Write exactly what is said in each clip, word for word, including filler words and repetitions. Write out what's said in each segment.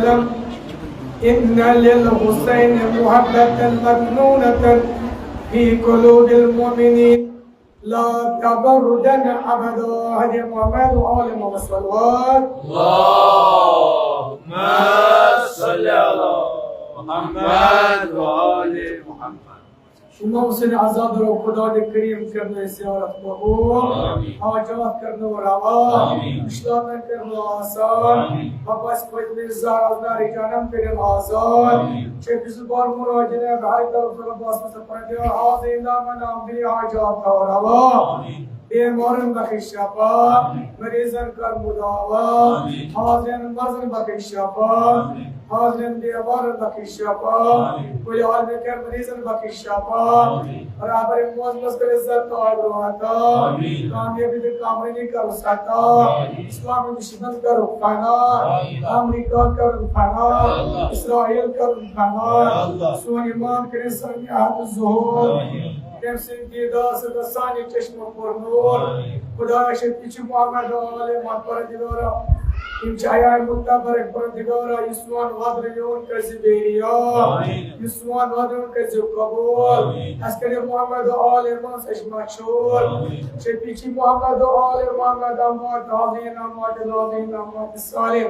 إن للحسين محبة مكنونة في قلوب المؤمنين لا تبردن أبدا. هدي محمد وآل محمد الصلوات. اللهم صل على محمد وآل محمد. شما حسین آزاد رو خدا کریم کرنے زیارت قبول. آمین. حاجات کرنے روا. آمین. مشکلات کرنے آسان. آمین. بابا اس پتنی زار از نار جانم کریم آزاد. آمین. چه بزرگوار مراجعه به هر طرف رو باز سپرده آزینده من آمدی حاجات روا. آمین. بیماران بخش شفا، آمین. مریضان کر مداوا، آمین. حاضرین مزن بخش شفا، آمین. حاضرین بیماران بخش شفا، آمین. کل عالم کر مریضان بخش شفا، آمین. رهبر موز مستر عزت طاهر روحتا، آمین. کامیابی به کامرانی کر ستا، آمین. اسلام دشمن کر فنا، آمین. امریکا کر فنا، آمین. اسرائیل کر فنا، آمین. سون امام کرسانی اهل ظهور، آمین. تم سند دیدار سد سانی چشم پر نور. خدا شد پیچ محمد و آل محمد پروردگارا. این چه ایام متبرک پروردگارا، یسوان وادر یون کسی بیریا. آمین. یسوان وادر یون کسی قبول. آمین. از کلی محمد و آل من سش مشهور. آمین. چه پیچی محمد و آل محمد اموات حاضرین اموات نازین اموات سالم.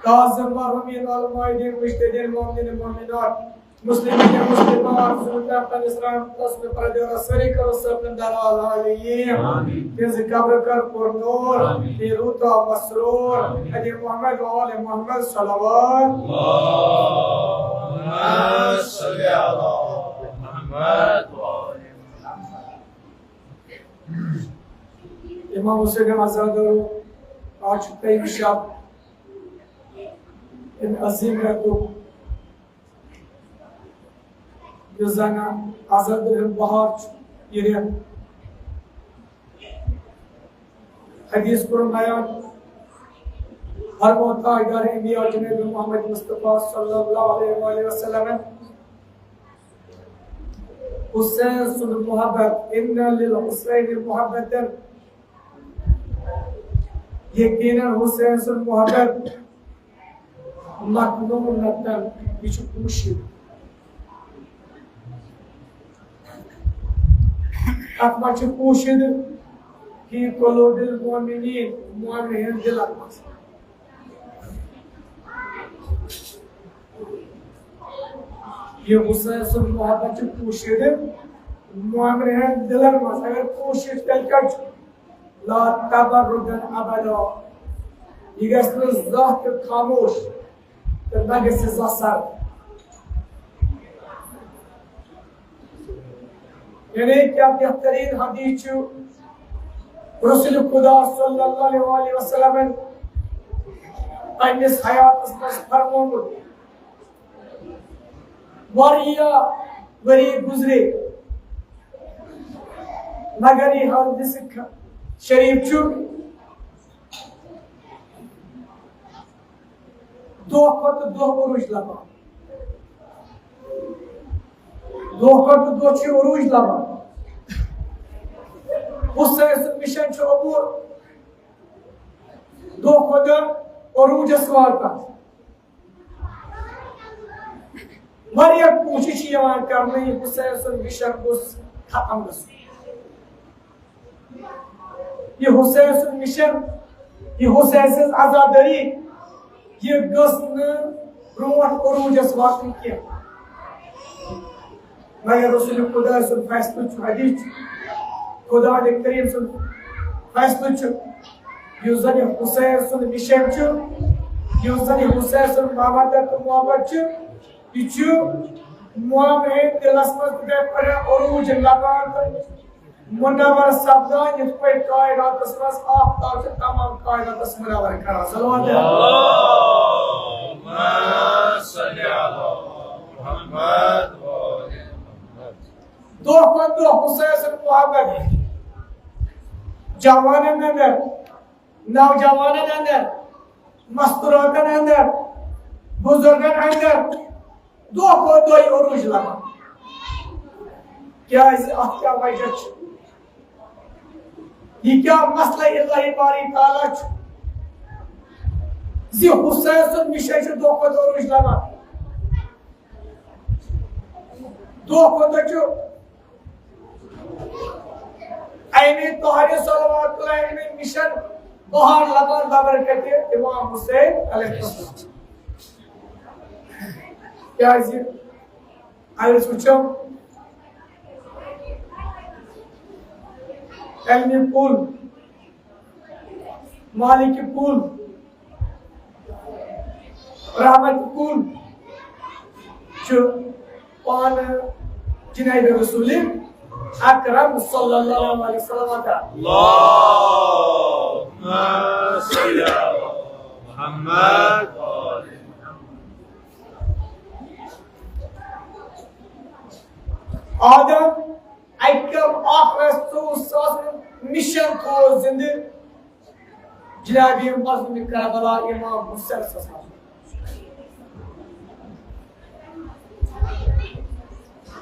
کاظم مرحومین آل مایدین مجتهدین مؤمنین مؤمنات. مسلمین مسلمات، زوجہ پنسران، قسم پردے سری کر سپن در عالمین. آمین. تیز قبر کر پر نور، آمین. تیرو تا مسرور، آمین. ادی محمد و آل محمد صلوات. اللهم صل على محمد و آل محمد. امام حسین آزاد رو آج تئی شب ان عظیم رتو یُس زن آزاد رٮ۪تھ بہار چھُ، یہِ رٮ۪تھ۔ حدیث کوٚر بیان، فرموو تاجدار انبیاء جناب محمد مصطفیٰ صلی اللہ علیہ وآلہ وسلم، حسین سُنٛد محبت، ان للحسین محبتن، یقیناً حسین سُنٛد محبت مکنون نتن، یہِ چھُ پوٗشِتھ۔ اَتھ منٛز چھُ پوٗشِتھ فی قلوب المؤمنین، مومنن ہٕنٛدۍ دِلن منٛز۔ یہِ حسین سُنٛد محبت چھُ پوٗشِتھ مومنن ہٕنٛدۍ دِلن منٛز۔ اگر پوٗشِتھ، تیٚلہِ کَتہِ چھُ؟ لا تبردن ابدا۔ یہِ گژھِ نہٕ زانٛہہ تہِ خاموش تہٕ نہ گژھِ زانٛہہ سرد۔ یعنی کیا بہترین حدیث چھُ رسول خدا صلی اللہ علیہ وآلہ وسلم پننِس حیاتس منٛز فرمومُت۔ واریاہ ؤری گُزرے، مگر یہِ حدیث شریف چھُ دۄہ کھۄتہٕ دۄہ عروج لبان۔ دۄہ کھۄتہٕ دۄہ چھُ عروج لبان۔ حسین سُنٛد مِشن چھُ عبور دۄہ کھۄتہٕ دۄہ عروجس واتان۔ واریاہ کوٗشِش چھِ یِوان کرنہٕ، یہِ حسین سُنٛد مِشن گوٚژھ ختم گژھُن۔ یہِ حسین سُنٛد مِشن، یہِ حسین سٕنٛز عزادٲری، یہِ گٔژھ نہٕ برونٛٹھ عروٗجس واتٕنۍ کینٛہہ۔ مگر رسول خدا سُنٛد فیصلہٕ چھُ، حدیث چھُ، خدا کریم سُنٛد فیصلہٕ چھُ، یُس زن یہِ حسین سُنٛد مِشن چھُ، یُس زن یہِ حسین سُنٛد مودت تہٕ محبت چھُ، یہِ چھُ مومن دِلس منٛز تِتھے پٲٹھۍ عروٗج لبان تہٕ منور سپدان، یِتھ پٲٹھۍ کائناتس منٛز آفتاب چھُ تمام کائناتس منور کران۔ صلوات۔ اللهم صل على محمد وآل محمد۔ دۄہ کھۄتہٕ دۄہ حسین سٕنٛز محبت جوانن اندر، نوجوانن اندر، مستوراتن اندر، بزرگن اندر دۄہ کھۄتہٕ دۄہ عروج لبان۔ کیازِ؟ اتھ کیٛاہ وجہ چھُ؟ یہِ کیٛاہ مسئلہ الہی باری تعالیٰ چھُ؟ زِ حسین سُنٛد مِشن چھُ دۄہ کھۄتہٕ دۄہ رُج لبان۔ دۄہ کھۄتہٕ دۄہ چھُ اَمہِ طاہرِ صلوات اللہ علیہ مِشن بہار لبان ببرکتِ امام حسین علیہ السلام۔ کیازِ؟ اگر أسۍ وٕچھو، علمِ کُل، مالکِ کُل، رحمتِ کُل چھُ پانہٕ جناب رسول اکرم صلی اللہ علیہ وسلم۔ اللہم صل علی محمد۔ آدم اکہِ کم اکھ رژھ ژوٚوُہ ساس مِشن تھوٚو زندٕ جناب مظلوم کربلا امام حسین صلی اللہ علیہ وسلم۔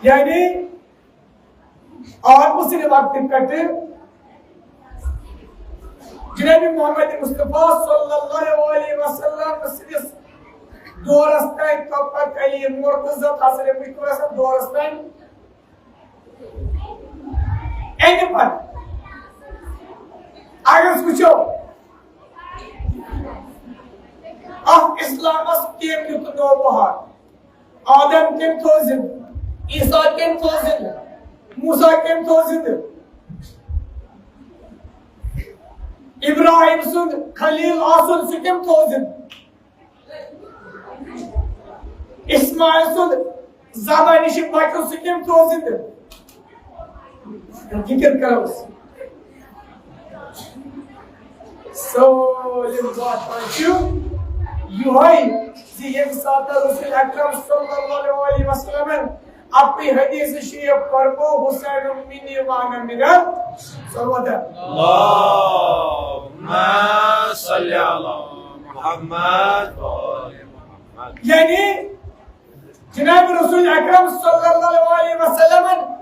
یعنی آدم سٕنٛدِ وقتہٕ پٮ۪ٹھٕ جناب محمد مصطفیٰ صلی اللہ علیہ وسلم سٕنٛدِس دورس تام، توٚتام علی مرتضیٰ تسلیم مُشکِلس دورس تام۔ اَمہِ پتہٕ اگر أسۍ وٕچھو، اَتھ اِسلامس کٔمۍ دیُت نوٚو بہار؟ آدم کٔمۍ تھوٚو زِندٕ؟ عیسیٰ کٔمۍ تھوٚو زِندٕ؟ موسیٰ کٔمۍ تھوٚو زِندٕ؟ ابراہیم سُنٛد خلیل آسُن، سُہ کٔمۍ تھوٚو زِندٕ؟ اسماعیل سُنٛد ذبح نِش بچُن، سُہ کٔمۍ تھوٚو زِندٕ؟ ذِکِر کرو أسۍ۔ سٲلِم واتان چھُ یِہوٚے زِ ییٚمہِ ساتہٕ رسول اکرم صلی اللہ علیہ وسلمن اَپُے حدیث شریف فرمو، حسین منی وانا منل صلوات۔ اللہم صل علی محمد و آل محمد۔ یعنی جناب رسول اکرم صلی اللہ علیہ وسلمن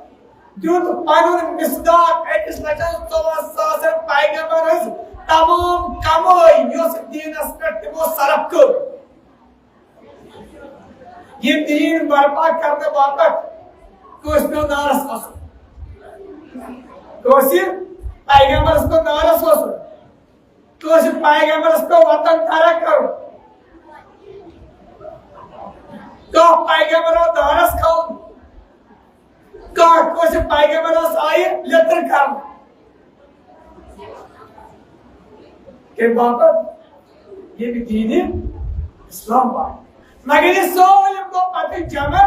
دیُت پنُن مصداق أکِس لچھس ژۄوُہن ساسن پیغمبر ہٕنٛز تمام کمٲے، یۄس دیٖنس پٮ۪ٹھ تِمو صرف کٔر۔ یہِ دیٖن برپا کرنہٕ باپتھ کٲنٛسہِ پیوٚو نارس کھسُن؟ کٲنٛسہِ پیغمبرس پیوٚو نارس کھسُن؟ کٲنٛسہِ پیغمبرس پیوٚو وطن ترک کرُن؟ کانٛہہ پیغمبر آو دارس کھالنہٕ؟ کانٛہہ کٲنٛسہِ پیغمبرس آیہِ لیٚتٕر کرنہٕ؟ کمہِ باپتھ؟ ییٚمہِ دیٖنِ اسلام باپتھ۔ مگر یہِ سٲلِم گوٚو پتہٕ جمع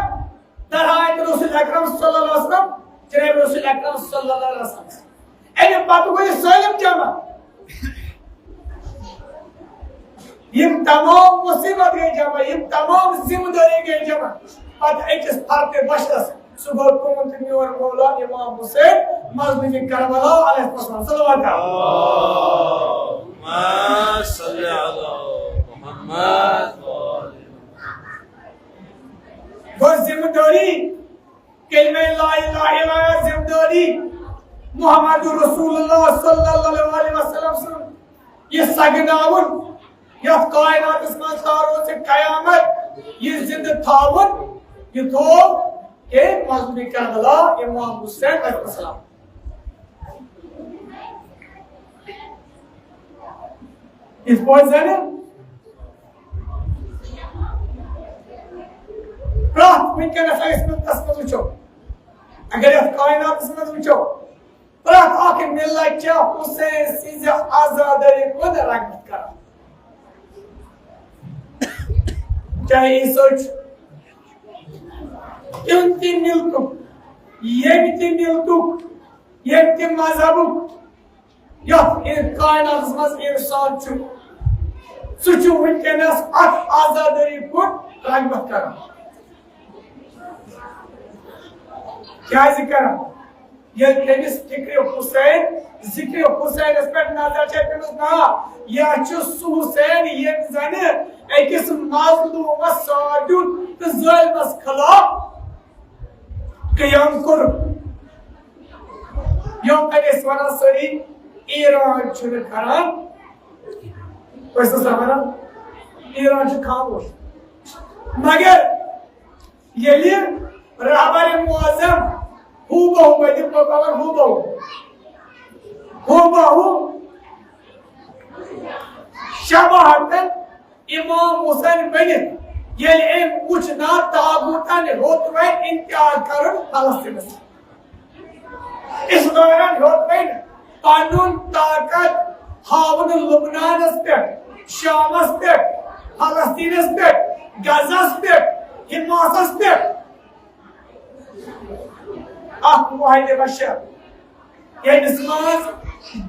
در حیات رسول اکرم صلی اللہ علیہ وسلم، جناب رسول اکرم صلی اللہ علیہ وسلم۔ اَمہِ پتہٕ گوٚو یہِ سٲلِم جمع۔ یِم تمام مصیبت گٔے جمع، یِم تمام ذمہٕ دٲری گٔے جمع۔ پتہٕ أکِس فردِ بشرس، سُہ گوٚو تُہُنٛد تہٕ میون مولا امام حسین مظلومِ کربلا علیہ السلام۔ صلوات۔ اللہم صل علی محمد۔ گوٚو ذمہٕ دٲری کلمہ لا الہ الا اللہ ذمہ دٲری، محمد رسول اللہ صلی اللہ علیہ وسلم سُنٛد یہِ سگناوُن، یتھ کائناتس منٛز تا روزِ قیامت، یہِ زندٕ تھاوُن، یہِ تھوو کٔمۍ؟ مظلومِ کربلا امام حسین علیہ السلام۔ یِتھ پٲٹھۍ زَنہٕ پرٛٮ۪تھ وٕنکیٚنَس اگر أسۍ مِلتَس منٛز وٕچھو، اگر یَتھ کائناتَس منٛز وٕچھو، پرٛٮ۪تھ اَکھ مِلت چھےٚ حسین سٕنٛزِ آزادٲری کُن رغبت کران۔ چاہے عیسٲے چھُ، کیُتھ تہِ مِلتُک، ییٚمہِ تہِ مِلتُک، ییٚمہِ تہِ مذہبُک، یتھ کائناتس منٛز انسان چھُ، سُہ چھُ وٕنکیٚنس اتھ آزادٲری کُن رغبت کران۔ کیازِ کران؟ ییٚلہِ تٔمِس فکرِ حسین، ذکرِ حسینس پٮ۪ٹھ نظر چھےٚ پیمٕژ، نا، یہِ چھُ سُہ حسین ییٚمۍ زنہٕ أکِس مظلومس ساتھ دیُت تہٕ ظٲلمس خلاف قیام کوٚر۔ یِم تۄہہِ أسۍ وَنان سٲری، ایران چھُنہٕ کران، أسۍ ٲسۍ وَنان، ایران چھُ خاموش۔ مگر ییٚلہِ رہبر معظم ہو بہو، بہٕ دِمہٕ بہٕ پَلَن ہو بہو، ہو بہو شباہتن امام حسین بٔنِتھ، ییٚلہِ أمۍ وُچھ نا طاغوتن ہیوٚت وۄنۍ انتہا کرُن فلسطینس۔ اس دوران ہیوٚت وۄنۍ پنُن طاقت ہاوُن لبنانس پٮ۪ٹھ، شامس پٮ۪ٹھ، فلسطینس پٮ۪ٹھ، غزہس پٮ۪ٹھ، حماسس پٮ۪ٹھ۔ اکھ معاہدٕ بشر، ییٚمِس منٛز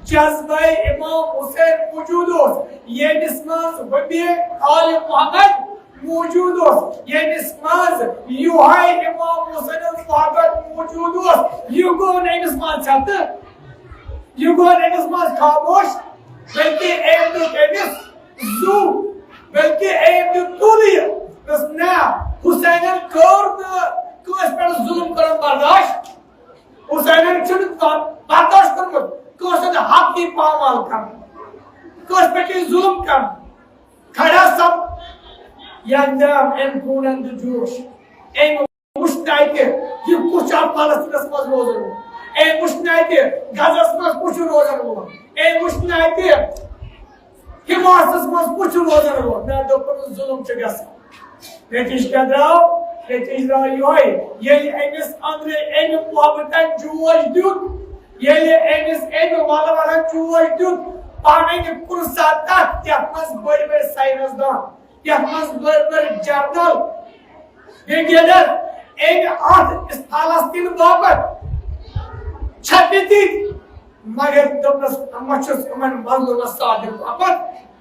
جذبہ امام حسین موجود اوس، ییٚمِس منٛز حبی آل محمد موجود اوس، ییٚمِس منٛز یُہے امام حسین محبت موجود اوس، یہِ گوٚو نہٕ أمِس منٛز ژھٮ۪تہٕ، یہِ گوٚو نہٕ أمِس منٛز خاموش، بلکہِ أمۍ دیُت أمِس زُو، بلکہِ أمۍ دیُت تُل یہِ۔ دوٚپُس، نہ، حسینن کوٚر نہٕ کٲنٛسہِ پٮ۪ٹھ ظلم کرُن برداشت۔ حسینن چھُنہٕ ب-، برداشت کوٚرمُت کٲنٛسہِ ہُنٛد حق یی پامال کرنہٕ، کٲنٛسہِ پٮ۪ٹھ یی ظلم کرنہٕ۔ کھڑا سب یندم أمۍ گوٗنن دیُت جوش۔ أمۍ وُچھ نہٕ اَتہِ یہِ کُس چھُ اَتھ فلسطینس منٛز روزان وول۔ أمۍ وُچھ نہٕ اَتہِ غزہس منٛز کُس چھُ روزان وول۔ أمۍ وُچھ نہٕ اَتہِ حماسس منٛز کُس چھُ روزان وول۔ مےٚ دوٚپُن، ظلم چھُ گژھان۔ نتیجہٕ کیٛاہ درٛاو؟ نتیجہٕ درٛاو یِہوٚے، ییٚلہِ أمِس أنٛدرٕ أمۍ محبتن جوش دیُت، ییٚلہِ أمِس أمۍ ولولن جوش دیُت، پنٕنۍ کُنسا تتھ یتھ منٛز بٔڑۍ بٔڑۍ ساینس دان، یتھ منٛز بٔڑۍ بٔڑۍ جنرل، برگیڈر، أمۍ اتھ فلسطین باپتھ چھپہِ دِتۍ۔ مگر دوٚپنس، مہ چھُس یِمن مظلومس ساتھ دیُن اپت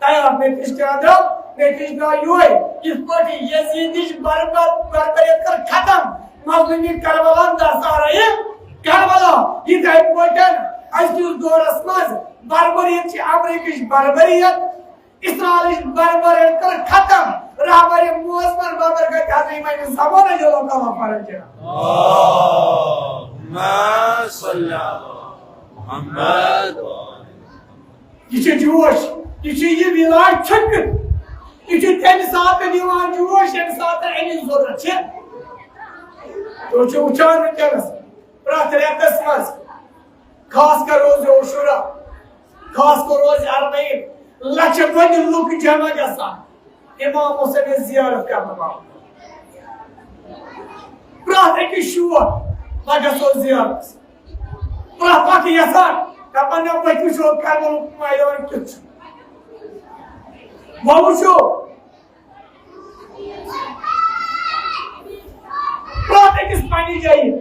تیار۔ نتیجہٕ کیٛاہ درٛاو؟ نتیجہٕ درٛاو یِہوٚے، یِتھ پٲٹھۍ یزیدٕچ بربر-، بربریت کٔر ختم مظلومی کربلا، دستارے کربلا، یِتھے پٲٹھۍ أزکِس دورس منٛز بربریت چھِ امریکٕچ بربریت، اسرائیلٕچ بربریت کٔر ختم۔ رہبر معظمن بربر گٔے حضرت امام زمان رضی اللہ تعالیٰ عنہ فرماوان۔ اللہم صل علی محمد۔ یہِ چھُ جوش، یہِ چھُ یہِ وِلاے چھُپِتھ، یہِ چھُ تَمہِ ساتہٕ یِوان جوش، ییٚمہِ ساتہٕ اَمِچ ضروٗرت چھِ۔ تُہۍ چھِو وٕچھان وٕنکیٚنَس پرٛٮ۪تھ رٮ۪تَس منٛز، خاص کر روزِ عاشورہ، خاص کر روزِ اربعین، لَچھَن بٔدۍ لُکھ جمع گژھان۔ امام حسینس زیارت کرنہٕ باپتھ۔ پرٛٮ۪تھ أکِس شوق، بہٕ گژھو زیارتس۔ پرٛٮ۪تھ اکھ یژھان، دپان، نہ، بہٕ تہِ وٕچھو کربلُک میدان کیُتھ چھُ۔ بہٕ وٕچھو۔ پرٛٮ۪تھ أکِس پننہِ جایہِ۔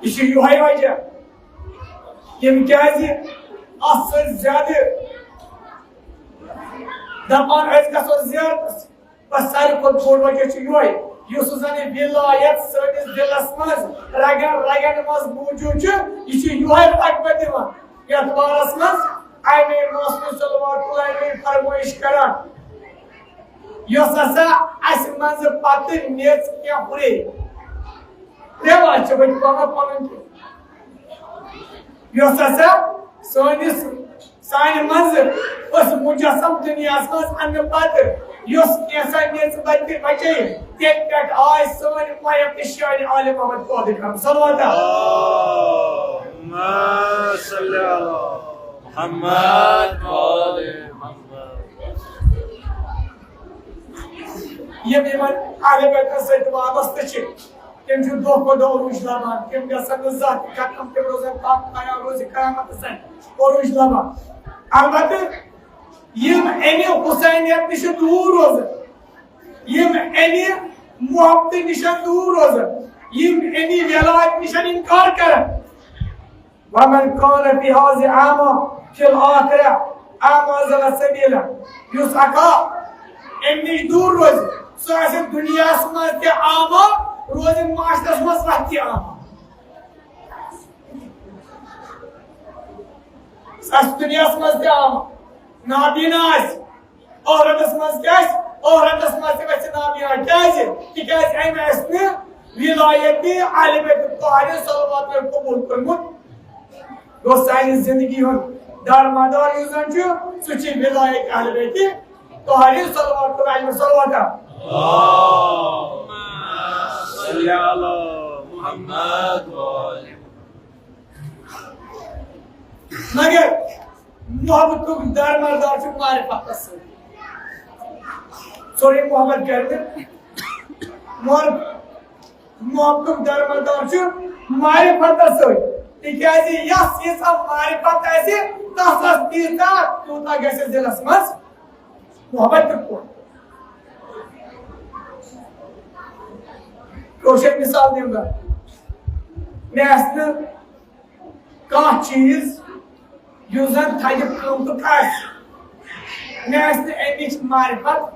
یہِ چھُ یِہوٚے وجہ۔ یِم کیازِ اتھ سۭتۍ زیادٕ دپان، أسۍ گژھو زیارتس؟ بس ساروی کھۄتہٕ بوٚڑ وجہ چھُ یِہوٚے، یُس زن یہِ ولایت سٲنِس دِلس منٛز رگن رگن منٛز موٗجوٗد چھُ، یہِ چھُ یِہوٚے رغبت دِوان۔ یتھ بارس منٛز امے معصوم صلوات اللہ علیہ فرمٲیش کران، یۄس ہسا اسہِ منٛز پتہٕ نٔژ کینٛہہ ہُرے۔ رٮ۪واج چھِ وۄنۍ پنُن پنُن کینٛہہ۔ یۄس ہسا سٲنِس، سانہِ منٛزٕ ٲس مجسم دُنیاہَس منٛز اَننہٕ پتہٕ، یۄس کینٛژھا میٚژ بچے، تَمہِ پٮ۪ٹھ آے سٲنۍ پویٹ تہٕ شٲعر عالم محمد پٲدٕ کرنہٕ۔ صلوات۔ اللہم صل علی محمد و آل محمد۔ یِم یِمن اہل بیتَس سۭتۍ وابستہٕ چھِ، تِم چھِ دۄہ کھۄتہٕ دۄہ عروج لبان، تِم گژھن نہٕ زانٛہہ تہِ ختم، تِم روزن پاک پایان روزِ قیامتس تام عروج لبان۔ البتہ یِم امہِ حسینیت نِش دوٗر روزن، یِم امہِ محبتہٕ نِش دوٗر روزن، یِم امہِ ولایت نِش انکار کرن، ومن کان فی ہذہ اعمی فی الآخرہ اعمی ضل سبیلا۔ یُس اکھا امہِ نِش دوٗر روزِ، سُہ آسہِ دُنیاہَس منٛز تہِ اعمی، روزِ معاشرس منٛز وتہِ تہِ اعمی۔ سُہ آسہِ دُنیاہَس منٛز تہِ اعمی، نابینا آسہِ۔ ٲخرتس منٛز کیٛاہ آسہِ؟ ٲخرتس منٛز تہِ گژھِ نابینا۔ کیٛازِ؟ تِکیٛازِ أمۍ آسہِ نہٕ ولایت اہل بیت الطاہرین صلوات قبول کوٚرمُت۔ گوٚو سانہِ زندگی ہُنٛد دارمدار یُس زن چھُ، سُہ چھُ ولایت اہل بیت طاہرین صلوات اللہ علیہم صلوات۔ اللہم صل علی محمد و آل۔ مگر محبتُک دارمدار چھُ معرفتس سۭتۍ۔ سورُے محبت کرِ نہٕ۔ مگر محبتُک دارمدار چھُ معرفتس سۭتۍ۔ تِکیازِ یس ییٖژاہ معرفت آسہِ، تس آسہِ تیٖژاہ، تیوٗتاہ گژھِ دِلس منٛز محبت تہِ پوٗرٕ۔ کٲشِر مثال دِمہٕ بہٕ۔ مےٚ آسہِ نہٕ کانٛہہ چیٖز یُس زن تھدِ قۭمتُک آسہِ، مےٚ آسہِ نہٕ امِچ معرفت،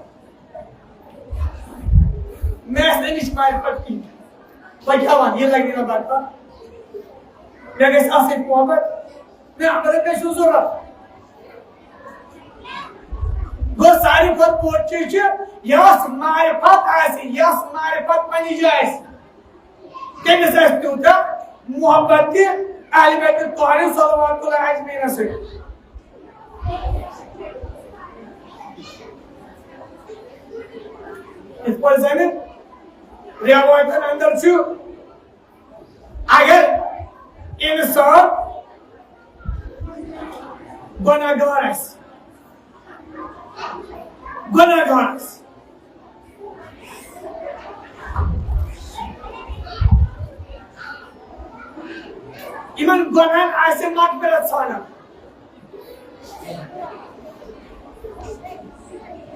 مےٚ آسہِ نہٕ امِچ معرفت کِہیٖنۍ۔ بہٕ کیٛاہ وَنہٕ، یہِ لگہِ نہٕ مےٚ برپا۔ مےٚ گژھِ آسٕنۍ محبت۔ مےٚ، مطلب، مےٚ چھُ ضوٚرَتھ۔ گوٚو ساروی کھۄتہٕ بوٚڑ چیٖز چھُ، یۄس معرفت آسہِ، یۄس معرفت پننہِ جایہِ آسہِ، تٔمِس آسہِ تیوٗتاہ محبت تہِ اہل بیت طاہرین صلوات اللہ اجمعین سۭتۍ۔ یِتھ پٲٹھۍ زَنہٕ رٮ۪وایتَن اندر چھُ، اگر انسان گناہگار آسہِ، گناہگار آسہِ، یِمن گۄنہن آسہِ مغفرت ژھانڈان،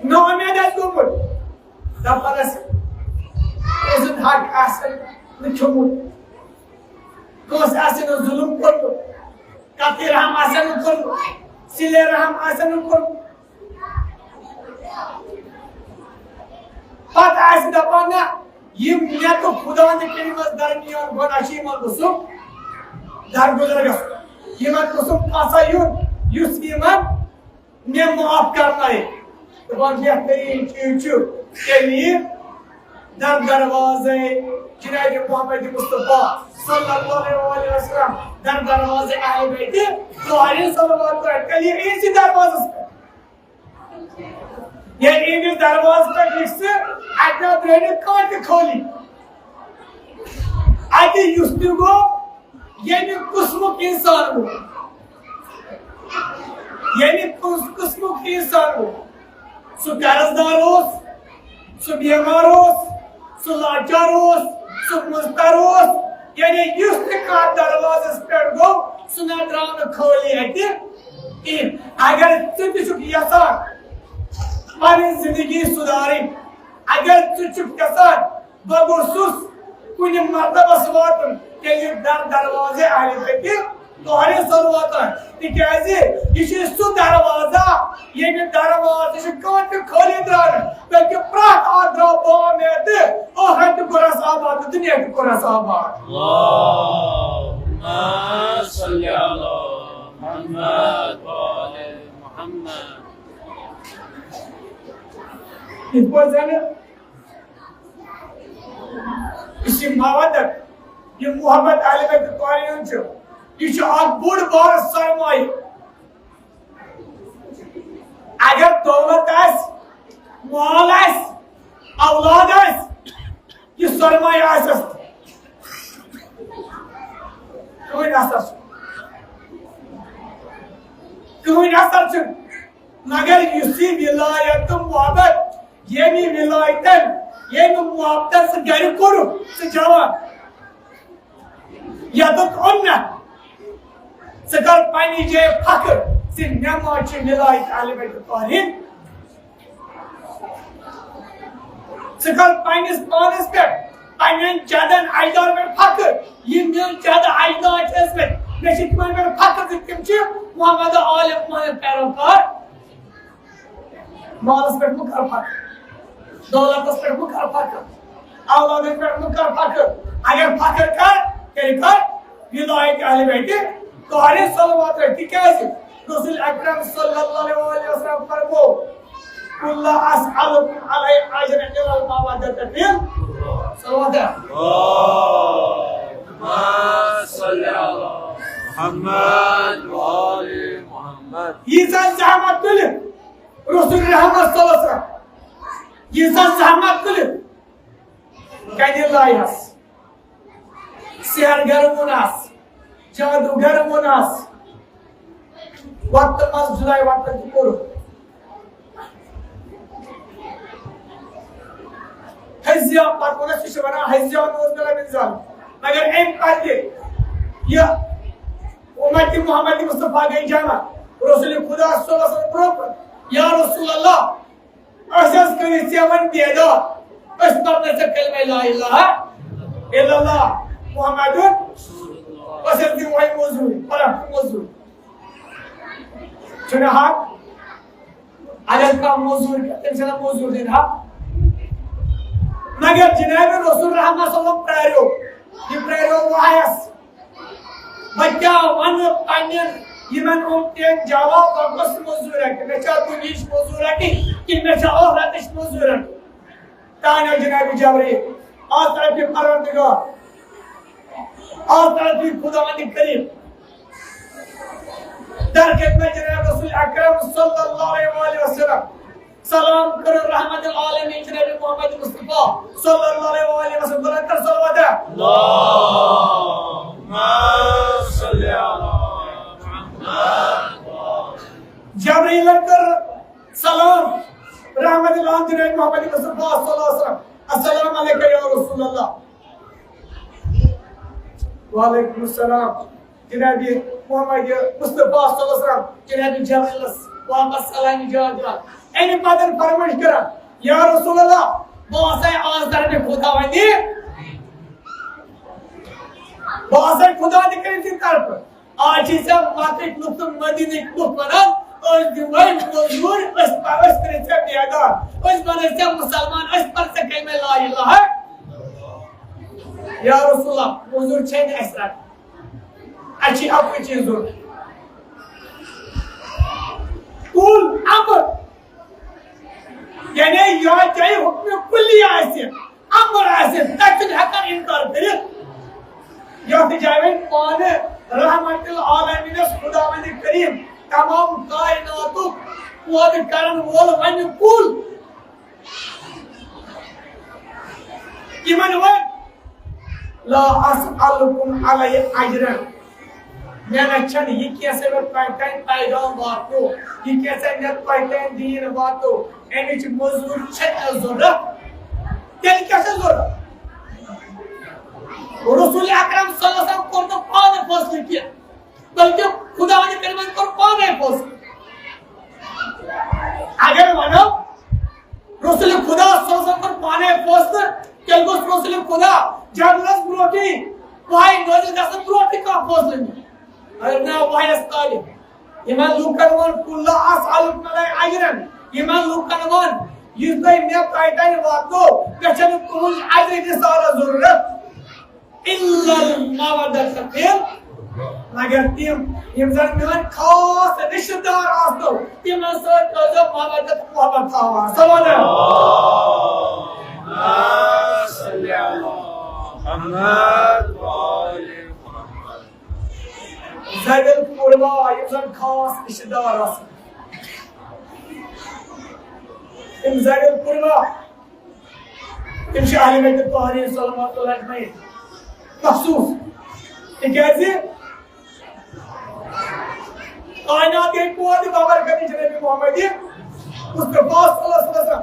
نا اُمید آسہِ گوٚمُت، دپان آسہِ، کٲنٛسہِ ہُنٛد حق آسہِ نہٕ کھیوٚمُت، کٲنٛسہِ آسہِ نہٕ ظُلُم کوٚرمُت، قطعِ رحم آسہِ نہٕ کوٚرمُت، صِلَے رحم آسہِ نہٕ کوٚرمُت۔ پتہٕ آسہِ دپان، نہ، یِم مےٚ تہٕ خدا تہٕ کٔرمٕژ درمیان گۄناہ چھِ، یِمن گوٚژھُم درگُزر گژھُن، یِمن گوٚژھُم پھسا یُن، یُس یِمن مےٚ معاف کرنایہِ۔ دپان بہترین چیز چھُ تیٚلہِ یہِ در دروازے جناب محمد مصطفیٰ صلی اللہ علیہ وسلم، در دروازے اہل بیت طاہرین صلوات اللہ، تیٚلہِ یہِ أمۍسٕے دروازس پٮ۪ٹھ۔ ییٚلہِ أمِس دروازس پٮ۪ٹھ یہِ سُہ، اتہِ نہ ترٲوِتھ کانٛہہ تہِ خٲلی۔ اتہِ یُس تہِ گوٚو، ییٚمہِ قٕسمُک انسان گوٚو، ییٚمہِ قٕس-، قٕسمُک انسان گوٚو، سُہ قرض دار اوس، سُہ بیمار اوس، سُہ لاچار اوس، سُہ مضطر اوس، یعنی یُس تہِ کانٛہہ دروازس پٮ۪ٹھ گوٚو، سُہ نہ درٛاو نہٕ خٲلی اتہِ کِہیٖنۍ۔ اگر ژٕ تہِ چھُکھ یژھان پنٕنۍ زندگی سُدھارٕنۍ، اگر ژٕ چھُکھ یژھان بہٕ گوٚژھُس کُنہِ مرتبس واتُن، تیٚلہِ در دروازے اہل بیت طاہرین صلوات اللہ۔ تِکیازِ یہِ چھُ سُہ دروازہ، ییٚمہِ دروازٕ چھُ کانٛہہ تہِ خٲلی درٛاو نہٕ، بلکہِ پرٛٮ۪تھ اکھ درٛاو بااُمید، ٲخرت تہِ کوٚرہَس آباد تہٕ دُنیا تہِ کوٚرہَس آباد۔ اللہم صل علی محمد و آل محمد۔ یِتھ پٲٹھۍ زَنہٕ یُس یہِ مودت، یہِ محبت اہل بیت طاہرین چھُ، یہِ چھُ اکھ بوٚڑ بار سرمایہِ۔ اگر دولت آسہِ، مال آسہِ، اولاد آسہِ، یہِ سرمایہِ آسٮ۪س، کٕہٕنۍ اثر چھُنہٕ، کٕہٕنۍ اثر چھُنہٕ۔ مگر یُس یہِ ولایت تہٕ محبت، ییٚمہِ ولایتن، ییٚمہِ محبتن ژٕ گرِ کوٚرُکھ، ژٕ جوان، یتُتھ اوٚن نہ، ژٕ کر پننہِ جایہِ فخر زِ مےٚ ما چھِ ولایت اہل بیت طاہرین۔ ژٕ کر پننِس پانس پٮ۪ٹھ، پننٮ۪ن جدن اجدادن پٮ۪ٹھ فخر۔ یِم میٲنۍ جد اجداد چھِ ٲسمٕتۍ، مےٚ چھِ تِمن پٮ۪ٹھ فخر زِ تِم چھِ محمد عالم محمد پیروکار۔ مالس پٮ۪ٹھ مہٕ کر فخر، دولتس پٮ۪ٹھ مہٕ کر فخر، اولادس پٮ۪ٹھ مہٕ کر فخر۔ اگر فخر کر، تیٚلہِ کر ولایت اہل بیت طاہرین صلوات اللہ۔ تِکیازِ رسول اکرم صلی اللہ علیہ وسلم فرمو، "قل لا اسألکم علیہ اجرا الا المودۃ فی القربی۔" صلوات۔ اللہم صل علی محمد وآل محمد. ییٖژاہ زحمت تُلِتھ رسول رحمت صلی اللہ علیہ وسلم، ییٖژاہ زحمت تُلِتھ کَنہِ لایس، سحر گر ووٚنس، جادوگر ووٚنس، وقتہٕ منٛز جُداے وقتہٕ تہِ کوٚرُکھ۔ حزیا، پتہٕ ووٚنُس، یہِ چھُ وَنان حزیا نوز بِلّا من ذالِک۔ مگر أمۍ پَتہٕ یہِ اُمت محمد مصطفیٰ گٔے جمع۔ رسول خدا صلی اللہ علیہ وسلم برونٛہہ کُن، یا رسول اللہ، أسۍ حظ کٔرِتھ ژےٚ وۄنۍ بیدار، أسۍ پَرنَے ژےٚ کلمہ لا الہ الا اللہ محمد، أسۍ حظ دِمو وۄنۍ مٔزوٗرۍ، پَرَکھ مٔزوٗرۍ۔ چھُنہٕ حق؟ اگر کانٛہہ مٔزوٗرۍ کَرِ، تٔمِس چھَنہٕ مٔزوٗرۍ دِنۍ حق۔ مگر جناب رسول رحمت صلی اللہ علیہ وسلم پرٛاریو، یہِ پرٛاریو وحیَس۔ بہٕ کیٛاہ وَنہٕ پنٛنٮ۪ن یِمَن اُمتِیَن جواب، بہٕ کۄس مٔزوٗرۍ رَٹہٕ؟ مےٚ چھا دُنیہٕچ مٔزوٗرۍ رَٹٕنۍ کِنہٕ مےٚ چھا ٲخرَتٕچ مٔزوٗرۍ رَٹٕنۍ؟ تانۍ آو جناب جبرائیل، آز طرف یہِ پروردگار، آز طرف یہِ خداوند کریم۔ در خدمت جناب رسول اکرم صلی اللہ علیہ وآلہ وسلم۔ سلام کرو رحمت العالمین جناب محمد مصطفیٰ صلی اللہ علیہ وآلہ وسلم۔ بلند کر صلوات۔ اللہم صل علی محمد۔ جبرائیل کر سلام رحمت العالمین جناب محمد مصطفیٰ صلی اللہ علیہ وسلم۔ السلام علیک یا رسول اللہ۔ وعلیکم السلام۔ جناب محمد مصطفیٰ صلی اللہ علیہ وسلم، جناب جبرائیلس واپس سلام جواب دِوان۔ اَمہِ پتہٕ فرمٲیش کران، یا رسول اللہ، بہٕ آسے آز طرفِ خداوندی، بہٕ آسے خدا تہِ کٔرِتھ ژےٚ طرفہٕ۔ آز چھِ ژےٚ مکٕکۍ لُکھ تہٕ مدیٖنٕکۍ لُکھ ونان، أسۍ دِموے مٔزوٗرۍ، أسۍ پَ-، أسۍ کٔرِتھ ژےٚ بیدار، أسۍ بنٲے ژےٚ مُسلمان، أسۍ پَرٕ ژےٚ کلمہ لا الہ۔ یا رسول اللہ، مٔزوٗرۍ چھے نہٕ اَسہِ رَٹٕنۍ۔ اَسہِ چھِ اَکُے چیٖز ضروٗرت۔ کُل اَمر، یعنی یا چاہے حُکمِ کُلی آسہِ، اَمر آسہِ، تَتہِ چھُنہٕ ہٮ۪کان اِنکار کٔرِتھ۔ یَتھ جایہِ وۄنۍ پانہٕ رحمت العالمینَس خداوندِ کریم تمام کائناتُک پٲدٕ کرن وول وۄنۍ کُل۔ یِمن ووٚن، لا اسألکم علیہ اجرا۔ مےٚ نہ چھنہٕ یہِ کینٛہہ سا مےٚ تۄہہِ تام پیغام واتنو، یہِ کینٛہہ سا مےٚ تۄہہِ تام دیٖن واتنو، اَمِچ مٔزوٗرۍ چھےٚ مےٚ ضروٗرت۔ تیٚلہِ کیٛاہ چھےٚ ضروٗرت؟ رسول اکرم صلی اللہ علیہ وسلم کوٚر نہٕ پانہٕ فٲصلہٕ کینٛہہ۔ بلکہ خداوند کریمن کوٚر پانے فٲصلہٕ۔ اگر ونو، رسول خدا صلی اللہ علیہ وسلم کوٚر پانے فٲصلہٕ، تیٚلہِ گوٚژھ رسول خدا جبرائیلس برونٹھٕے، وحی نٲزِل گژھنہٕ برونٹھٕے کانٛہہ فٲصلہٕ نیُن۔ مگر نہ، وحیس طالب۔ یِمن لوٗکن ووٚن، "قل لا اسألکم علیہ اجرا"۔ یِمن لوٗکن ووٚن، یُس تۄہہِ مےٚ تۄہہِ تام واتنو، مےٚ چھنہٕ تُہنٛز اجرٕچ رسالت ضروٗرت۔ الا المودۃ فی، مگر تِم یِم زن میٲنۍ خاص رشتہٕ دار آسنو، تِمن سۭتۍ ٲسۍزیو مودت محبت تھاوان۔ صلوات۔ محمد وآل محمد۔ ذوی القربیٰ، یِم زن خاص رشتہٕ دار آسن، تِم ذوی القربیٰ، تِم چھِ اہل بیت طاہرین صلوات اللہ اجمعین مخصوص۔ تِکیازِ کائنات گٔے پٲدٕ بابرکت جناب محمد مصطفیٰ صلی اللہ علیہ وسلم۔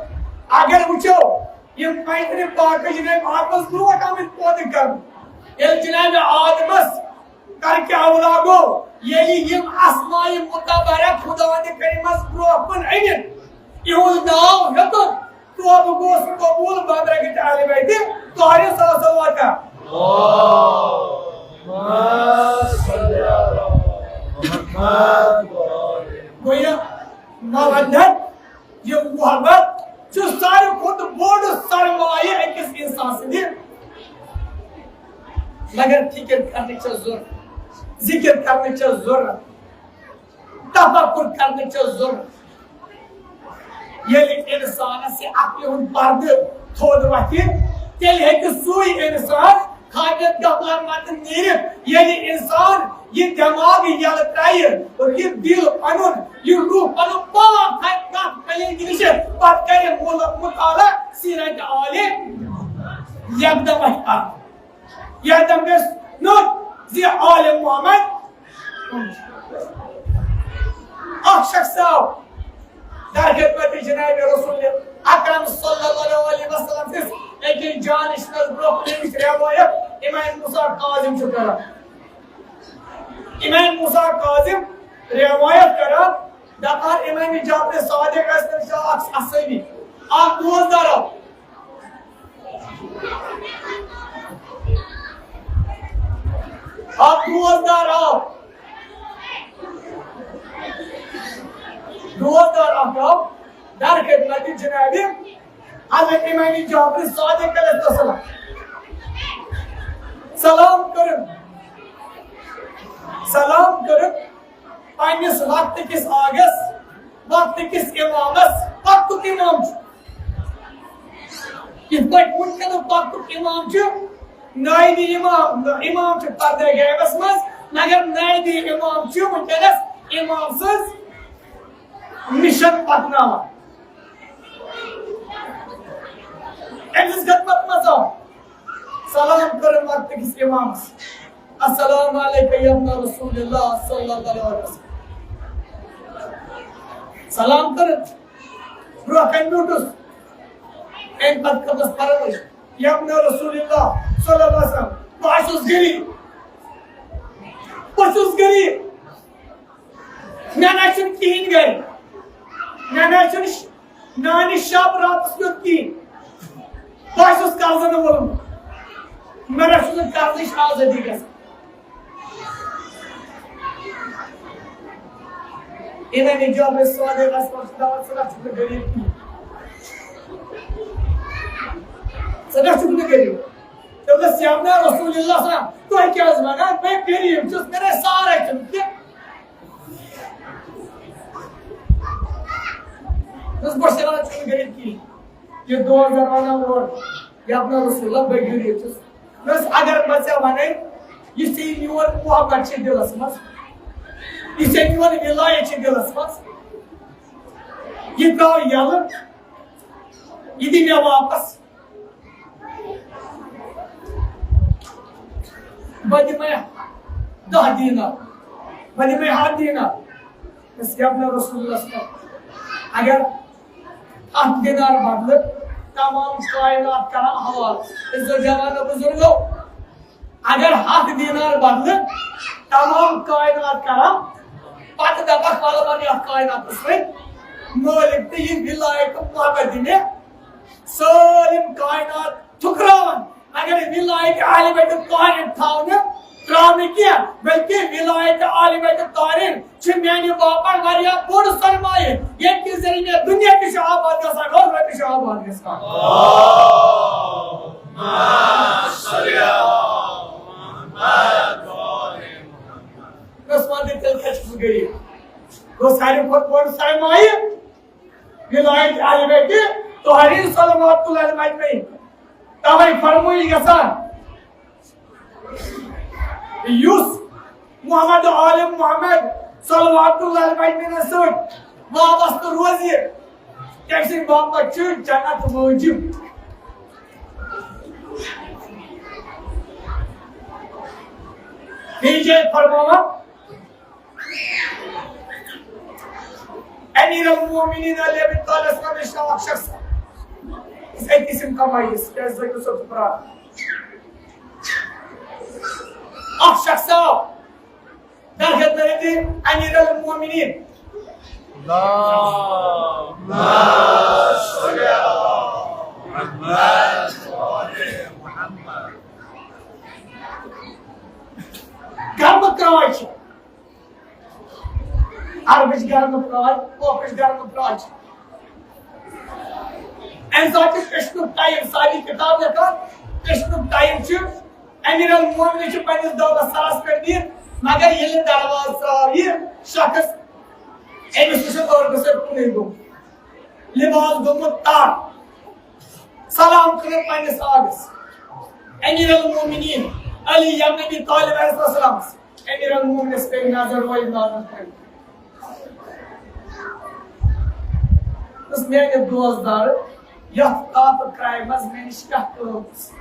اگر وٕچھو، یِم پننہِ پاکٕچ نبی آدمس برونٛٹھ آمٕتۍ پٲدٕ کرنہٕ۔ ییٚلہِ جناب آدمس ترکِ اولا گوٚو، ییٚلہِ یِم اسماء مطہرہ خداوند کریمس برونٛہہ کُن أنِتھ، یِہُنٛد ناو ہیوٚتُن، توبہٕ گوٚوس قبوٗل، بابرکت اہل بیت طاہرین صلوات۔ گویا مودت، یہِ محبت چھُ ساروی کھۄتہٕ بوٚڑ سرمایہِ أکِس اِنسان سٕنٛدِ۔ مگر فِکر کرنٕچ چھےٚ ضروٗرت، ذِکِر کرنٕچ چھےٚ ضروٗرت، تفکر کرنٕچ چھےٚ ضروٗرت۔ ییٚلہِ اِنسانس یہِ عقلہِ ہُنٛد پردٕ تھوٚد وۄتھِ، تیٚلہِ ہیٚکہِ سُے اِنسان خامیت گفلت منٛز نیٖرِتھ، ییٚلہِ اِنسان یہِ دٮ۪ماغ یَلہٕ ترٛایہِ، یہِ دِل پَنُن، یہِ روح پَنُن پاک تھایہِ کَتھ کَلہِ نِش، پَتہٕ کَرِ مُل-، مُطالعہ سیٖرَتِ آلِ یَکدَم اَتھِ اَکھ۔ یَکدَم گژھِ نوٚٹ زِ آلِ محمد اکھ شخص آو در خدمت جناب رسول اکرم صلی اللہ علیہ وسلم سٕنٛز أکِس جانشینس برٛونٛہہ کُن، أمِس روایت امام موسیٰ کاظم چھُ کران۔ امام موسیٰ کاظم روایت کران، دپان امام جعفر صادق ٲسۍ تٔمِس اکھ اصحابی، اکھ دوستدار آو۔ اکھ دوستدار آو۔ دوستدار اکھ آو در خدمت جناب حضرت امام جعفر صادق علیہ السلام۔ سلام کٔرٕن، سلام کٔرٕن۔ پننِس وقتہٕ کِس آگس، وقتہٕ کِس امامس، وقتُک امام چھُ۔ یِتھ پٲٹھۍ وٕنکیٚنُک وقتُک امام چھُ، نایبِ امام، امام چھُ پردے غیبس منٛز، مگر نایبِ امام چھُ وٕنکیٚنس امام سٕنٛز مِشن پکناوان۔ أمۍ سٕنٛز خدمت منٛز آو۔ سلام کٔرٕن وقتہٕ کِس امامس۔ السلام علیکم یا ابن رسول اللہ صلی اللہ علیہ وسلم۔ سلام کٔرٕن۔ برٛونٛہہ کنہِ بیوٗٹھُس۔ اَمہِ پتہٕ کٔرٕس فرمٲیِش، یا ابن رسول اللہ صلی اللہ علیہ وسلم، بہٕ ہا چھُس غریٖب۔ بہٕ چھُس غریٖب۔ مےٚ نہ چھُنہٕ کِہیٖنۍ گرِ۔ مےٚ نہ چھُنہٕ ش-، نانہِ شب راتس کیُتھ کِہیٖنۍ۔ بہٕ ہا چھُس قرضن وولمُت۔ مےٚ نہ چھُنہٕ قرضٕچ آزٲدی گژھان۔ امام جعفر صادق علیہ السلام چھُ دپان، ژٕ نہ چھُکھ نہٕ غریٖب کِہیٖنۍ۔ ژٕ نہ چھُکھ نہٕ غریٖب۔ تٔمۍ دوٚپ، یا ابن رسول اللہ صلی اللہ علیہ وسلم، تُہۍ کیٛاہ حظ ونان؟ بہٕ غریٖب چھُس، مےٚ نہ سارے چھُنہٕ کینٛہہ۔ دوٚپُس، بہٕ چھُس دپان، ژٕ چھُکھ نہٕ غریٖب کِہیٖنۍ۔ یہِ دوستدار ونان اورٕ، یا ابن رسول اللہ، بہٕ غریٖب چھُس۔ دوٚپُس، اگر بہٕ ژےٚ ونے، یُس ژےٚ یہِ میون محبت چھِ دِلس منٛز، یُس ژےٚ میون ولایت چھِ دِلس منٛز، یہِ ترٛاو یَلہٕ، یہِ دِ مےٚ واپس۔ بہٕ دِمے دَہ دینار، بہٕ دِمے ہَتھ دینار۔ بس یا ابن رسول اللہ صلی اللہ علیہ وسلم، اگر ہَتھ دینار بدلہٕ تمام کائنات کران حوالہٕ۔ عزت جوانو بزرگو، اگر ہَتھ دینار بدلہٕ تمام کائنات کران، پتہٕ دپکھ، وَلہٕ وۄنۍ یَتھ کائناتس سۭتۍ مٲلِک تہٕ یہِ ولایت تہٕ محبت دِ مےٚ، سٲلِم کائنات ٹھُکراوان، مگر ولایت اہل بیت الطاہرین تھاونہٕ، ترٛاونہٕ کینٛہہ، بلکہ ولایت اہل بیت الطاہرین چھِ میانہِ باپتھ واریاہ بوٚڑ سرمایہِ، ییٚمہِ کہِ ذٔریعہٕ مےٚ دُنیا تہِ چھُ آباد گژھان، ٲخرت تہِ چھُ آباد گژھان۔ بس وَن تہٕ، تیٚلہِ کَتہِ چھُس بہٕ غریٖب؟ گوٚو ساروی کھۄتہٕ بوٚڑ سرمایہِ ولایت اہل بیت طاہرین صلوات اللہ علیہم اجمعین۔ توے فرمٲیِتھ گژھان، یُس محمد آل محمد صلوات اللہ علیہ اجمعین سۭتۍ وابستہٕ روزِ، تٔمۍ سٕنٛدِ باپتھ چھُ جنت وٲجِب۔ بیٚیہِ جایہِ فرماوان، امیر المومنین علی ابی طالب صٲب چھُ اکھ شخص، یُس أکِس یِم کمٲیِس، کیٛازِ زٲیِو صٲب چھُ پرٛاران۔ اکھ شخص آو، در خدمت امیر المومنین۔ اللہم صل علی محمد۔ گرمہٕ ترٛاے چھِ۔ عربٕچ گرمہٕ ترٛاے، کٲشرِچ گرمہٕ ترٛاے چھِ۔ اَمہِ ساتہٕ چھُ کٔشیٖرُک ٹایم، ساری کِتاب لیکھان، کٔشیٖرُک ٹایم چھُ، امیر المومنین چھُ پننِس دٲبَس سرَس پٮ۪ٹھ بِہِتھ، مگر ییٚلہِ دروازٕ ژاو یہِ شخص، أمِس چھُ سُہ ٲرکہٕ سۭتۍ کُنُے گوٚمُت، لباس گوٚمُت تر، سلام کٔرِتھ پننِس آگس۔ امیر المومنین علی ابن ابی طالب علیہ السلام، امیر المومنس پہ نظر روز نظر پہ۔ اس میانہِ دوست دار، یتھ تاپہٕ کرایہِ منٛز مےٚ نِش کیٛاہ کٲم ٲس؟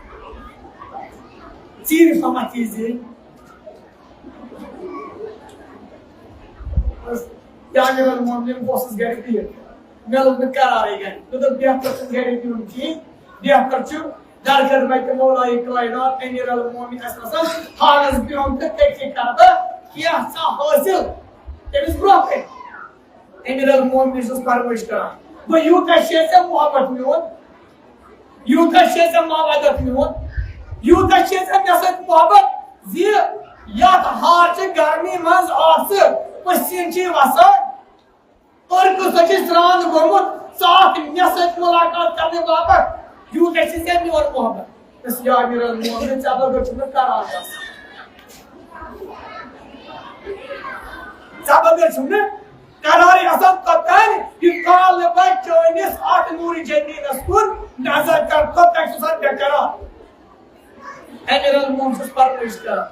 ژیٖرۍ پہمتھ یی زِ یا امیر المومنین، بہٕ اوسُس گرِ بِہِتھ، مےٚ لوٚگ نہٕ قرارٕے گرِ۔ مےٚ دوٚپ، بہتر چھُنہٕ گرِ بِہُن کِہیٖنۍ، بہتر چھُ در خدمت مولای کائنات امیر المومنین اسہِ نسن حالس بِہُن تہٕ تٔتی کرٕ بہٕ کینٛہہ ژھاہ حٲصِل تٔمِس برونٛہہ کنہِ۔ امیر المومنین چھُس فرمٲیش کران، بہٕ یوٗتاہ چھُسے ژےٚ محبت میون، یوٗتاہ چھُسے ژےٚ مودت میون، یوٗتاہ چھُسے ژےٚ مےٚ سۭتۍ محبت زِ یتھ ہارچہِ گرمی منٛز آسہٕ پٔسیٖنہٕ چھِ وسان، اور کُس چھُ سرٛان گوٚمُت، ژٕ آکھ مےٚ سۭتۍ مُلاقات کرنہٕ باپتھ، یوٗتاہ چھُسے میون محبت۔ بس یا امیر المومنین، ژےٚ بغٲر چھُم نہٕ قرار گژھان۔ ژےٚ بغٲر چھُم نہٕ قرارٕے گژھان توٚتام، یہِ کال نہٕ بہٕ چٲنِس اتھ نوٗرِ جمیٖلس کُن نظر کرٕ، توٚتام چھُسن بے قرار۔ امیر المومنین چھُس فرمٲیش کران،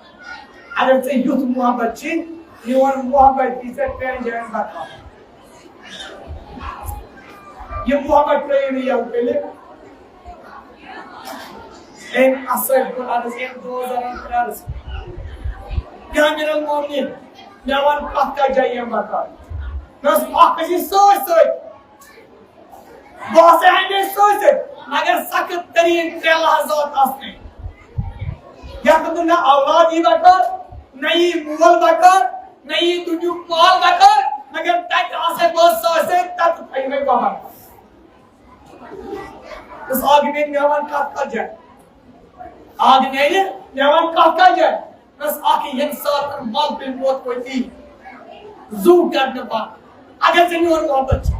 اگر ژےٚ یُتھ محبت چھُے، میون محبت یی ژےٚ ترٛٮ۪ن جاین بکار۔ یہِ محبت ترٛٲیِو نہٕ یَلہٕ تیٚلہِ۔ أمۍ اَصٕل کوٚر عرض، أمۍ دوس زَنان کوٚر عرض، یا امیر المومنین، مےٚ وَن کَتھ کَتھ جایہِ یِم بکار۔ مےٚ اوس اَکھ أسۍ سۭتۍ سۭتۍ، بہٕ آسہٕ ہمیشہِ سۭتۍ سۭتۍ، مگر سخت تریٖن ترٛےٚ لحظات آسنٕے، یَتھ منٛز نہ اولاد یی بکار، نہ یی مول بکار، نہ یی دُنیُک مال بکار، مگر تَتہِ آسے بہٕ سۭتۍ سۭتۍ، تَتہِ تھٲیِو مےٚ گۄبر۔ بس آگے میں میوان کتھ کتھ جائے۔ آگے میں میوان کتھ کتھ جائے۔ بس آخر ییٚمہِ ساتہٕ ملکُل موت وٲتی زُو کڑنہٕ پتہٕ، اگر ژےٚ میون محبت چھُ،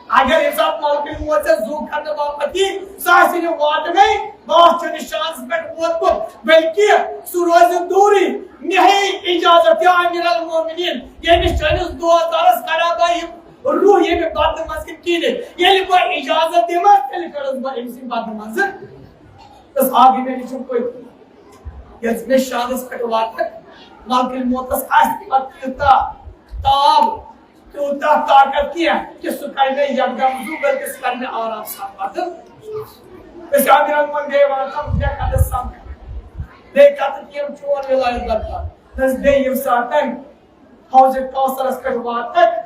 اگر ییٚمہِ ساتہٕ ملکُل موت ژےٚ زُو کڑنہٕ باپتھ یی، سُہ آسہِ نہٕ واتنٕے، بہٕ آسہٕ چٲنِس شانس پٮ۪ٹھ ووتمُت، بلکہِ سُہ روزِ دوٗرٕے۔ مےٚ ہیٚیہِ اجازت، یا امیر المومنین، ییٚمِس چٲنِس دوستدارس کڑا بہٕ یہِ روح ییٚمہِ بدنہٕ منٛز کِنۍ کِہیٖنۍ۔ ییٚلہِ بہٕ اجازت دِمس، تیٚلہِ کٔڑٕس بہٕ أمۍ سٕنٛدِ بدنہٕ منٛزٕ۔ بس آگے میں چھُ پٔتۍ۔ ییٚلہِ مےٚ شانس پٮ۪ٹھ واتہٕ، ملکُل موتس آسہِ پتہٕ تیوٗتاہ تاب، تیوٗتاہ طاقت کینٛہہ کہِ سُہ کرِ مےٚ یکدم زُو، بلکہِ سُہ کرِ مےٚ آرام سان پتہٕ۔ أسۍ آو بیٚیہِ وَنان، مےٚ کتٮ۪س سمکھ، بیٚیہِ کتٮ۪تھ یِم چون ولایت درکار۔ بس بیٚیہِ ییٚمہِ ساتہٕ حوض کوثرس پٮ۪ٹھ واتکھ،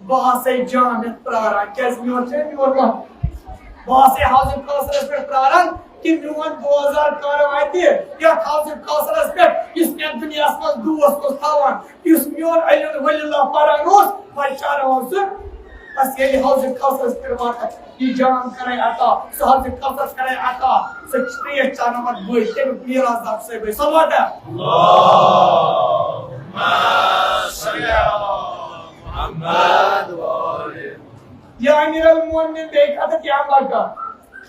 بہٕ آسے جام ہٮ۪تھ پراران۔ کیازِ؟ میون چھُ میون وقت۔ بہٕ آسے حوض کوثرس پٮ۪ٹھ پراران کہِ میون دوزار کر واتہِ یتھ حوض کوثرس پٮ۪ٹھ، یُس مےٚ دُنیاہس منٛز دوست اوس تھاوان، یُس میون علی ولی اللہ پران اوس، پرچاران اوس سُہ۔ بس ییٚلہِ حوض کوثرس پٮ۪ٹھ واتکھ، یہِ جام کرے عطا، سُہ حوض کوثر کرے عطا، سُہ چھُ ترٛیش چاناوان بٲے، تَمیُک میراث دار سُے بٲے۔ صلوات۔ اللہم صل علی محمد و آل۔ یا امیر المومنین، بیٚیہِ کتھ کیٛاہ بکار؟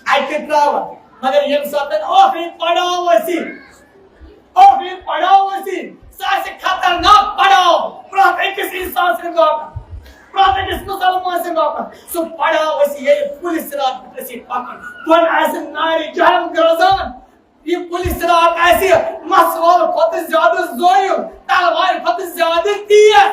اَتہِ تہِ ترٛاوَکھ، مگر ییٚمہِ ساتہٕ ٲخری پڑاو ٲسی، ٲخری پڑاو ٲسی، سُہ آسہِ خطرناک پڑاو پرٛٮ۪تھ أکِس انسان سٕنٛدِ باپتھ، پرٛٮ۪تھ أکِس مسلمان سٕنٛدِ باپتھ۔ سُہ پڑاو ٲسی، ییٚلہِ پُلہِ صراط پٮ۪ٹھ ٲسی پکان، بۄن آسہِ نارِ جہنم گرٛزان۔ یہِ پُلہِ صراط آسہِ مسوار کھۄتہٕ زیادٕ زٲیُل، تلوارِ کھۄتہٕ زیادٕ تیز۔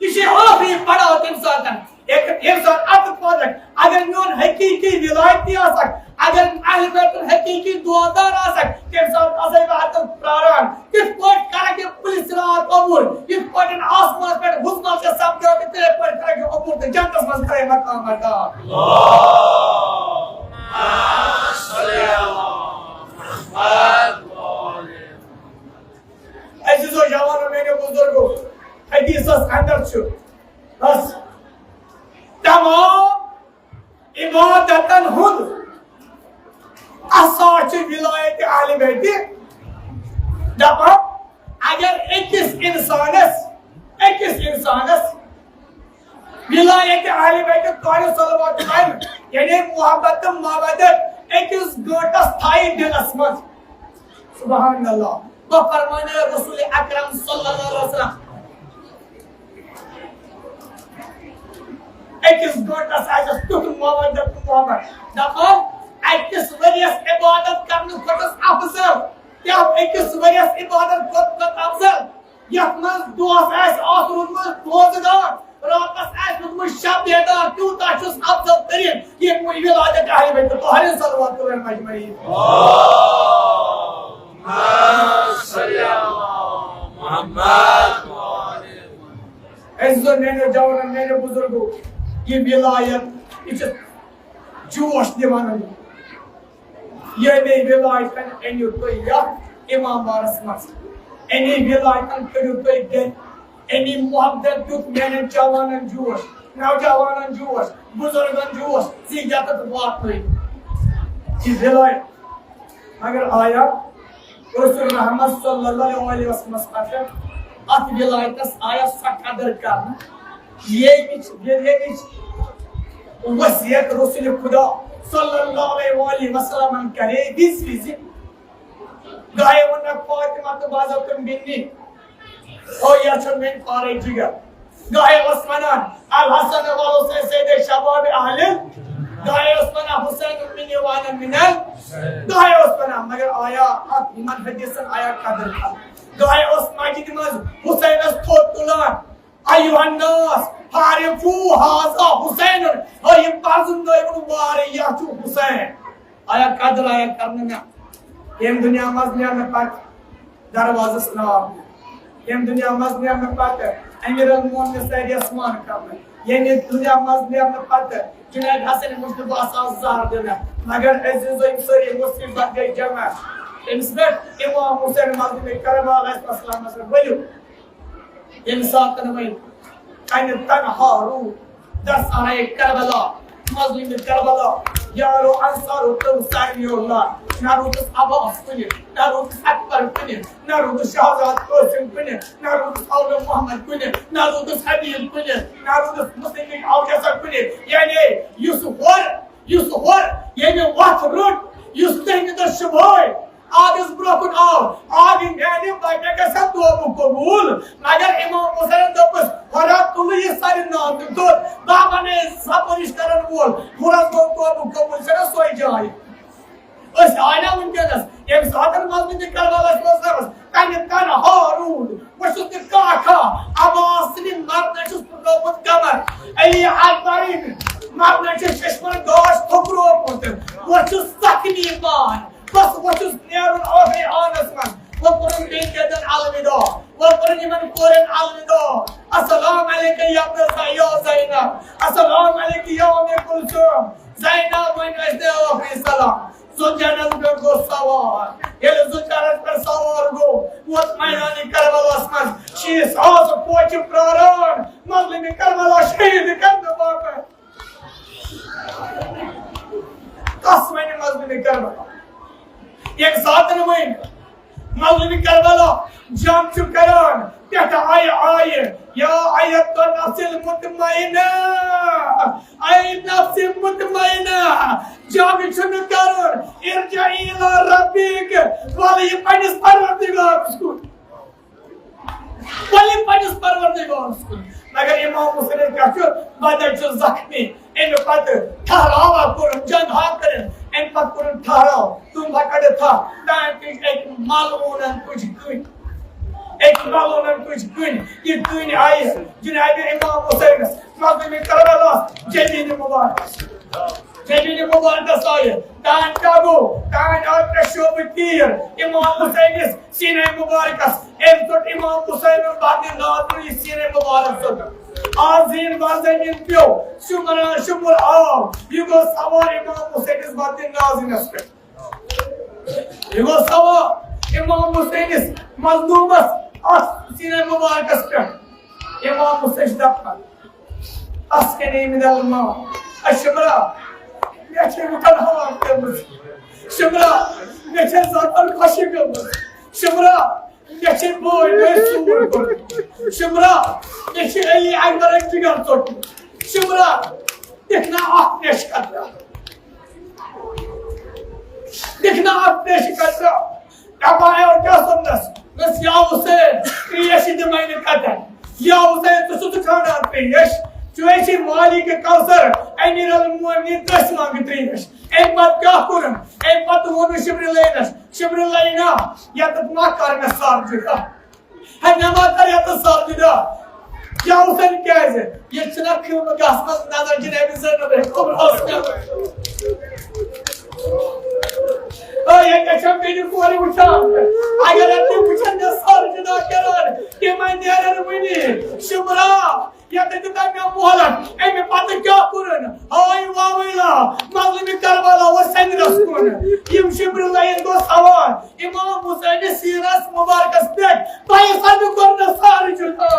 یہِ چھُ ٲخری پڑاو تَمہِ ساتہٕ۔ ییٚلہِ، ییٚمہِ ساتہٕ اَتھ پَتہٕ اگر میون حقیٖقی ولایتی آسَکھ، اگر اہل بیتُن حقیٖقی دوستدار آسَکھ، تَمہِ ساتہٕ آسَے بہٕ اَتٮ۪تھ پرٛاران۔ کِتھ پٲٹھۍ کَرَکھ یہِ پُلہِ صراط عبوٗر؟ یِتھ پٲٹھۍ آسمانَس پٮ۪ٹھ حُسنَس چھےٚ سَپدیمٕژ، تِتھَے پٲٹھۍ کَرَکھ یہِ عبوٗر تہٕ جنتَس منٛز کَرَے مقام عطا۔ عزیزو جوانو، میانیو بزرگو، حدیثس اندر چھُ بس تمام عبادتن ہُنٛد اساس چھُ ولایت اہل بیت۔ دپان اگر أکِس انسانس، أکِس انسانس ولایت اہل بیت طاہر صلوات علیہم، یعنی محبت تہٕ مودت أکِس گٲنٹس تھایہِ دِلس منٛز۔ سبحان اللہ۔ بہٕ فرماونہٕ رسول اکرم صلی اللہ علیہ وسلم، أکِس گٲنٹس آسٮ۪س تیُتھ مودت تہٕ محبت۔ دپان اکہِ أکِس ؤرِیَس عبادت کرنہٕ کھۄتہٕ افضل، یَتھ أکِس ؤرِیَس عبادت کھۄتہٕ کھۄتہٕ افضل، یَتھ منٛز دۄہَس آسہِ اَکھ روٗدمُت روزٕ دار، راتَس آسہِ روٗدمُت شب بیدار، تیوٗتاہ چھُس افضل تریٖن۔ یہِ ولادت اہل بیت طاہرین صلوات علیہم اجمعین۔ عزیزو، میانیو جوانو، میانیو بزرگو، یہِ ولایت، یہِ چھِ جوش دِوان۔ ییٚمے ولایتن أنِو تُہۍ یتھ امام بارس منٛز، اَمی ولایتن کٔرِو تُہۍ گرِ، اَمی محبت دیُت میانٮ۪ن جوانن جوش، نوجوانن جوش، بزرگن جوش، زِ یتتھ واتنٲوِو یہِ ولایت۔ مگر آیا رسول رحمت صلی اللہ علیہ وسلمس پتہٕ اتھ ولایتس آیا سۄ قدر کرنہٕ، ییٚمِچ، ییٚمِچ وصیت رسول خدا صلی اللہ علیہ وآلہ وسلم کرے وِزِ وِزِ۔ گاہے ووٚننکھ فاطمہ تہٕ بازو تم بِنی، او یا چھُ میٲنۍ پارے جگر۔ گاہے اوس ونان، الحسن والحسین سید شباب اہل۔ گاہے اوس ونان، حسین منی وانا منل۔ گاہے اوس ونان، مگر آیا اتھ یِمن حدیثن آیا قدر کرنہٕ؟ گاہے اوس مسجد منٛز حسینس تھوٚد تُلان، ایُّہا الناس، عارفوا ھذا حسین، ہے یِم پرزٕنٲوِن واریاہ چھُ حسین۔ آیا قدر آیا کرنہٕ مےٚ؟ ییٚمہِ دُنیا منٛز نیرنہٕ پتہٕ دروازس ناو، ییٚمہِ دُنیا منٛز نیرنہٕ پتہٕ امیر المومنین سید یسمان کرنہٕ، ییٚمہِ دُنیا منٛز نیرنہٕ پتہٕ جنید حسن مجتبیٰ آسان زہر دِنہٕ۔ مگر عزیزو، یِم سٲری مصیبت گٔے جمع۔ أمِس پٮ۪ٹھ امام حسین مظلوم کربلا علیہ السلامس پٮ۪ٹھ ؤلِو۔ ییٚمہِ ساتہٕ وۄنۍ کنہِ تنہا روٗد، دستہٕ آیہِ کربلا، مظلوم کربلا، یارو انصارو ترٛٲو سارنٕے لَتھ۔ نہ روٗدُس عباس کُنہِ، نہ روٗدُس اکبر کُنہِ، نہ روٗدُس شہزاد قاسم کُنہِ، نہ روٗدُس اولو محمد کُنہِ، نہ روٗدُس حبیب کُنہِ، نہ روٗدُس مصدق اوجسہ کُنہِ۔ یعنی یُس ہورٕ، یُس ہورٕ ییٚمہِ وَتھ روٚٹ، یُس تٔمۍ دۄہ شُبہٲے، آگس برونٛہہ کُن آو، آگہِ میانہِ بچہ گژھن توبہٕ قبول۔ مگر امام حسین دوٚپُس، ہورا تُلہٕ یہِ سارِ ناو تہٕ دوٚد، بابا نے سفٲرِش کرن وول، ہُرس گوٚو توبہٕ قبول، چھَنہ سۄے جاے۔ أسۍ آے نا وٕنکیٚنس، ییٚمہِ ساتہٕ مظلوم کربلاہس منٛز ٲس، تَمہِ تنہا روٗد، بہٕ چھُس نہٕ کانٛہہ کھا، عباس سٕنٛدِ مرنہٕ چھُس پھُٹرومُت کمر، علی اکبرٕنۍ مرنہٕ چھُ ششمن گاش پھُکرومُت، بہٕ چھُس زخمی پان۔ بس وۄتھُس نیرُن ٲخری آنس منٛز۔ وۄنۍ کوٚرُن بیٚیہِ کیٛاہ تَن الوداع۔ وۄنۍ کوٚرُن یِمن کورٮ۪ن الوداع۔ السلام علیکم یا ابن ز-، یا زینب۔ السلام علیکم یا ام کلثوم۔ زینب وۄنۍ ٲسۍ نہٕ ٲخری سلام۔ ذوالجنت پٮ۪ٹھ گوٚو سوار۔ ییٚلہِ ذوالجنت پٮ۪ٹھ سوار گوٚو، ووت میدانِ کربلاہس منٛز۔ شیٖش آز فوجہِ پراران۔ مظلومِ کربلا شہید کرنہٕ باپتھ۔ کس ونہِ مظلومِ کربلا؟ ییٚمہِ ساتہٕ وۄنۍ مظلومِ کربلا جنگ چھُ کران، پٮ۪ٹھٕ آیہِ، آیہِ، یا ایتُ النفس المطمئنہ، اے نفس مطمئنہ، جنگ چھُنہٕ کرُن، ارجعی الی ربک، ولہٕ یہِ پننِس پروردگارس کُن۔ ولہٕ پننِس پروردگارس کُن۔ مگر امام حسینس کیٛاہ چھُ؟ بدن چھُ زخمی۔ امہِ پتہٕ ٹھہراوا کوٚرُن، جنگ ہا کٔرِن۔ امہِ پتہٕ کوٚرُن ٹھہراو۔ تم پکڑ تھا، تانۍ تُج اکہِ ملعونن تُج کٔنۍ۔ اکہِ ملعونن تُج کٔنۍ۔ یہِ کٔنۍ آیہِ جناب امام حسینس مقدمِ کربلا جبین مبارکس۔ جبین مبارکس آیہِ۔ تانۍ کیٛاہ گوٚو؟ تانۍ آو ترٛےٚ شعبہٕ تیٖر امام حسینس سینہ مبارکس۔ أمۍ ژوٚٹ امام حسین بدنِ نازنہِ یہِ سینہ مبارک ژوٚٹ۔ آز زیٖن بر زمین پیوٚو، شُمرا شُمر آو۔ یہِ گوٚو سوار امام حسینس بدنِ نازنس پٮ۪ٹھ۔ یہِ گوٚو سوار امام حسینس مظلومس اتھ سینہ مبارکس پٮ۪ٹھ۔ امام حسین چھُ دپان، اسقنی من الماء۔ اے شُمرا، مےٚ چھے وٕنکٮ۪ن ہوا پیمٕژ۔ شُمرا، مےٚ چھے زبان خۄشٕک گٔمٕژ۔ شُمرا، مےٚ چھے بٲے بٲے ژوٗر کوٚرمُت۔ شُمرا، مےٚ چھے علی اکبرن جگر ژوٚٹمُت۔ شُمرا، دِکھ نا اکھ تریشہِ قطرہ۔ دِکھ نا اکھ تریشہِ قطرہ۔ دپان، ہے، کیٛاہ سپدس؟ دوٚپُس، یا حسین، تریش دِمے نہٕ کتٮ۪ن۔ یا حسین، ژٕ چھُکھ ژٕ کھنٛڈان تریش؟ چٲنۍ چھِ مالک کوثر، امیر المومنین تٔسۍ منٛگہٕ ترٛیش۔ امہِ پتہٕ کیٛاہ کوٚرُن؟ امہِ پتہٕ ووٚنُن شبر العینس، شبر العینا، یتتھ ما کر مےٚ سر جدا؟ ہے، مےٚ ما کر یتتھ سر جدا؟ یا حسین کیٛازِ؟ ییٚتہِ چھِنہ خلقس منٛز نظر جناب زینب کبریٰ ہس پٮ۪ٹھ۔ آ، ییٚتہِ چھےٚ بیٚنہِ کورِ وٕچھان۔ اگر تِم وٕچھن مےٚ سر جدا کران، تِم ما نیرن وٕنی۔ شبرا، یتھ دِتو تۄہہِ مےٚ مۄہلت، امہِ پتہٕ کیٛاہ کوٚرُن؟ ہاے واویلا، مظلومِ کربلا اوس سندرس کُن۔ یِم شبر العین گوٚو سوار امام حسین سیرس مبارکس پٮ۪ٹھ۔ تۄہہِ سمکھ کوٚر نہٕ سر جدا۔